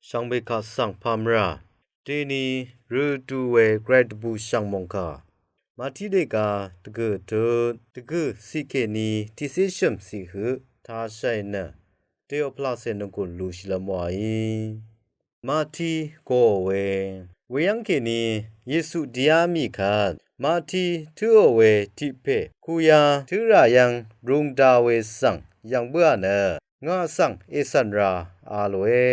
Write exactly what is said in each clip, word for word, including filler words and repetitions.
Shvngbe kaq svng pamra deni rø du we gray dvbù shv̀ng mòngkà Mati dega dvgø̀ tut dvgø̀ siq kèní tiqcé shø̀m siq høq tashai nø teoplase nungkùn lushilvm waí. Mati goò we weyv́ng kèní Yesu dìá mì kvt Mati tǿò we tiq pè kuya tǿ rà yv́ng rūng da we svng yv̀ng bǿà nø ngà svng ècv̀n ra a lòe.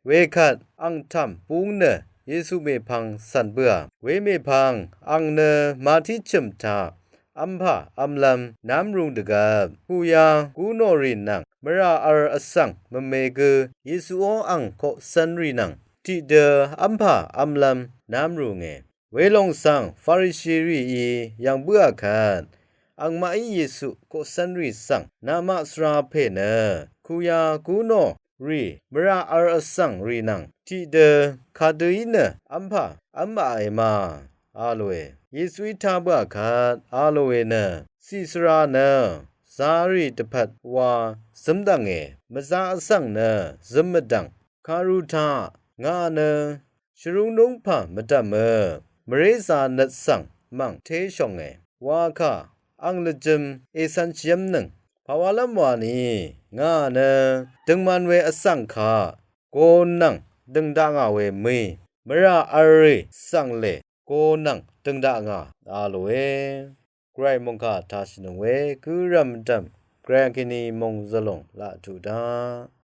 Wekvt ang tàm búng nø Yesu mèpvng cv̀n bǿà. We mèpvng ang nø Mati chø̀m taq v́mpà v́mlv́m nv́m rūng dvgvp kuya gú nò rì nvng mvrà v̄r vsvng mvme gø Yesuó ang koqcv́n rì nvng tiqdø v́mpà v́mlv́m nv́m rūnge. Welòng svng Farisi rìí yv̀ng bǿà kvt angmaqí Yesu koqcv́n rì svng namaq svra pè nø kuya gú nò rì mvrà v̄r vsvng rì nvng tiqdø kadø í nø v́mpà v́m v̄e ma a lòe. Yesuí tá bǿà kvt a lòe nø ciq svra nø zarì dvpvt wa zǿmdv̀nge. Mvza vsvng nø zǿm mvdv̀ng. Karu taq ngà nø shvrúng núngpà mvdv̀mø mvréza nøt svng mv̀ng té shònge. Wakà ang lvjø̄m ècv̄n shìv́mnøng pàwálv́m wani ngà nø døngman we vsvng kaq gon nvng dø̀ng dakngà we mø̀í mvrà v̄r rì svng lè gon nvng dø̀ng dakngà a lòe. Gvray mòngkà tashìnøng we gǿrv̀m dv̀m gvray kèní mòngzvlòng laq tuq daq.